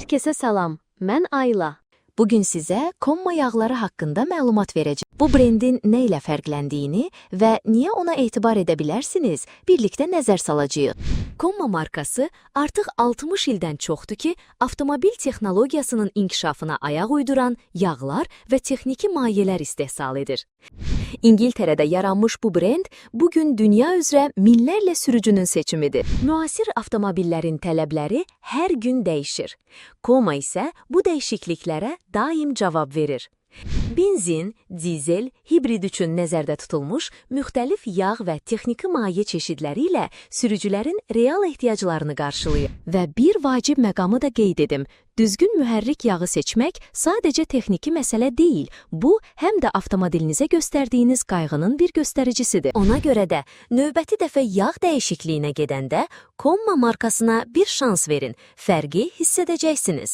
Herkese salam. Mən Ayla. Bugün sizə Komma yağları haqqında məlumat verəcəm. Bu brendin nə ilə fərqləndiyini və niyə ona etibar edə bilərsiniz, birlikdə nəzər salacağıq. Komma markası artıq 60 ildən çoxdur ki, avtomobil texnologiyasının inkişafına ayaq uyduran yağlar və texniki mayələr istehsal edir. İngiltərədə yaranmış bu brend bugün dünya üzrə minlərlə sürücünün seçimidir. Müasir avtomobillərin tələbləri hər gün dəyişir. Koma isə bu dəyişikliklərə daim cavab verir. Benzin, dizel, hibrid üçün nəzərdə tutulmuş müxtəlif yağ və texniki maye çeşidləri ilə sürücülərin real ehtiyaclarını qarşılayır. Və bir vacib məqamı da qeyd edim. Düzgün mühərrik yağı seçmək sadəcə texniki məsələ deyil, bu həm də avtomobilinizə göstərdiyiniz qayğının bir göstəricisidir. Ona görə də növbəti dəfə yağ dəyişikliyinə gedəndə Komma markasına bir şans verin. Fərqi hiss edəcəksiniz.